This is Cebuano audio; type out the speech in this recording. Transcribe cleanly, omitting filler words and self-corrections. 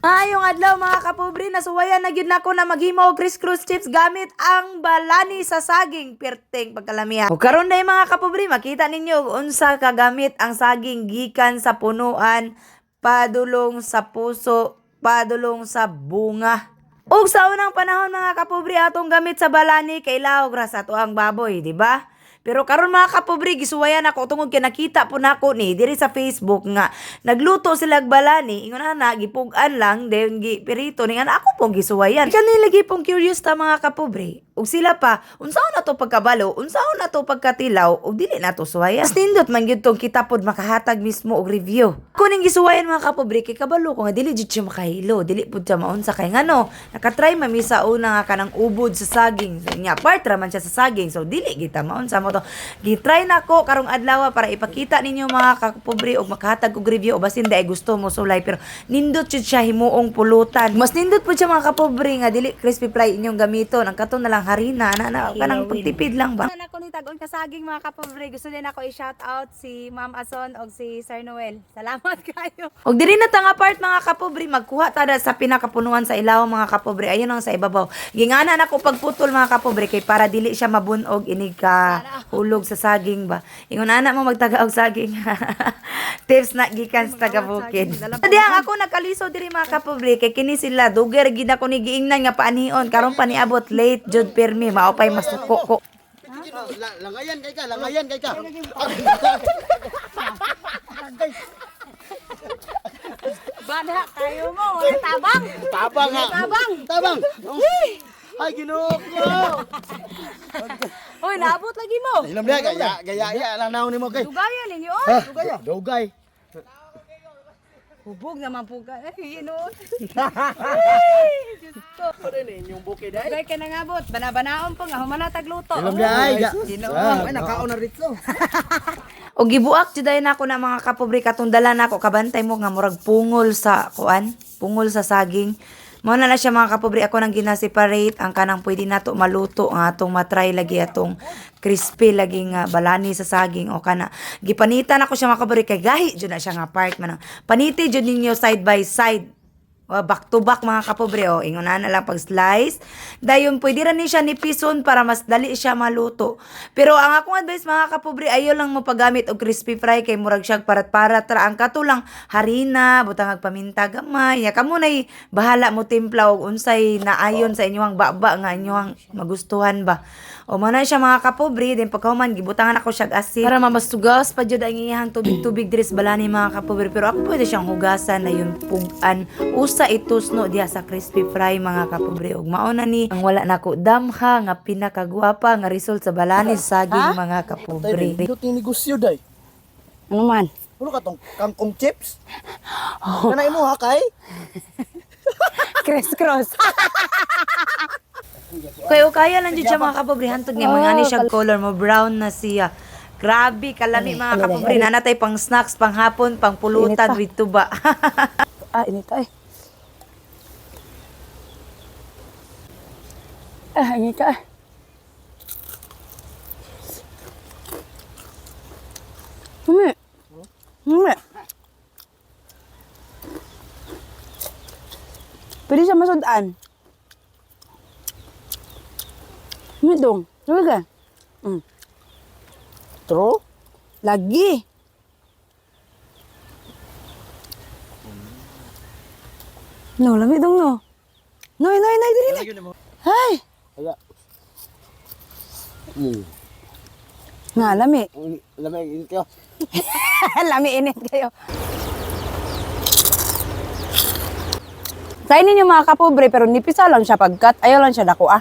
Maayong adlaw, mga kapobre, nasuwayan na gyud nako na maghimo og criss-cross chips gamit ang balani sa saging, perteng pagkalamiha. O karon day, mga kapobre, makita ninyo og unsa kagamit ang saging gikan sa punuan padulong sa puso, padulong sa bunga. Ug sa unang panahon, mga kapobre, atong gamit sa balani kay lahog ra sa atoang baboy, di ba? Pero karon, mga kapobre, gisuwayan ako tungod kay nakita po nako ni diri sa Facebook nga nagluto sila og balani, ingon ana, gipug-an lang then gi pirito ni ana. Ako pong gisuwayan. Kani lagi pong curious ta, mga kapobre. Ug sila pa, unsaon na to pagkabalo, unsaon na to pagkatilaw, ug dili na to suwayan. Mas nindot man gyud tong kita pod makahatag mismo og review. Kuning gisuwayan, mga kapobre, kay kabalo ko nga dili jud siya makahilo, dili pud siya maunsa kay ngano, nakatry mami sa una nga kanang ubod sa saging. So, nya part ra man siya sa saging, so dili kita maunsa mo to. Gitry nako karong adlaw para ipakita ninyo, mga kapobre, og makahatag og review o basin dai gusto mo sulay, pero nindot jud siya himuong pulutan. Mas nindot pud siya, mga kapobre, nga dili crispy fry inyong gamiton. Ang kato na lang harina na na kanang pagtipid lang ba. Ako ni tag-on kasaging, mga kapobre. Gusto din ako i-shout out si Ma'am Ason og si Sir Noel. Salamat kayo. Og diri na ta nga part, mga kapobre, magkuha ta na sa pinakapunuan sa ilaw, mga kapobre. Ayun ang sa ibabaw. Gingana na ko pagputol, mga kapobre, kay para dili siya mabunog inig ka hulog sa saging ba. Ingon ana mo magtaga og saging. Tips na gikan sa taga bukid. Dihang ako nagkaliso diri, mga kapobre, kay kini sila duger gid ako ni giingnan nga paanhion karon pa niabot, late jud pirmi, mao pay masuko ko. Langayan kay ka, langayan kay ka. Bana kayo mo, wala tabang. Tabang ha. Tabang. Tabang. Ay, Ginoo ko. Hoy, naabot lagi mo. Ilam dia gaya gaya ya lang naon nimo kay. Dugayan ninyo oy. Dugay. Dugay. Hubog naman po ka. Ay, Ginoo. Ay, Diyos ko. Dugay ka nangabot. Bana-banaon po nga humana tagluto. Ilam dia ay. Ginoo. Ay, nakaon na rito. O gibuak jud na ako na, mga kapobre, katong dala nako, kabantay mo nga murag pungol sa kuan, pungol sa saging. Mao na na siya, mga kapobre, ako nang gina-separate ang kanang pwede nato maluto nga atong matry lagi atong crispy lagi nga balani sa saging o kana. Gipanitan ako siya, mga kapobre, kay gahi jud na siya nga part man. Paniti jud ninyo side by side. O, back to back, mga kapobre, o ingon na lang pag slice. Dayon pwede ra ni siya nipison para mas dali siya maluto. Pero ang akong advice, mga kapobre, ayo lang mo paggamit og crispy fry kay murag siya parat-parat ra. Ang kato lang harina, butang ag paminta gamay. Ya kamo nay bahala mo timpla og unsay naayon sa inyong baba nga inyong magustuhan ba. O mao na siya, mga kapobre, then pagkahuman gibutangan ako siya og asin para mamasugas pa jud ang iyang tubig-tubig diri sa balani, mga kapobre. Pero ako pwede siyang hugasan na yung pugan usa itusno diha sa crispy fry, mga kapobre. Ug mao na ni ang wala nako damha nga pinakagwapa nga result sa balani sa saging, mga kapobre. Dito ting negosyo day. Ano man? Ano ka tong kangkong chips? Kana imo ha kay? Criss cross. Kay o kaya lang jud siya, mga kapobre, hantod nga mga ani siya color mo brown na siya. Grabe kalami, mga kapobre, nanatay pang snacks, pang hapon, pang pulutan with tuba. Ah, init ay. Ah, init ka. Humi. Humi. Pwede siya masudan. Humi dong. Humi ka. True. Lagi. No, lami dong no. Noy, noy, noy, dili na. Ay, Aya. Nga, lami. Lamig init kayo. Lami init kayo. Kainin ninyo, mga kapobre, pero nipisa lang siya pagkat. Ayaw lang siya dako ah.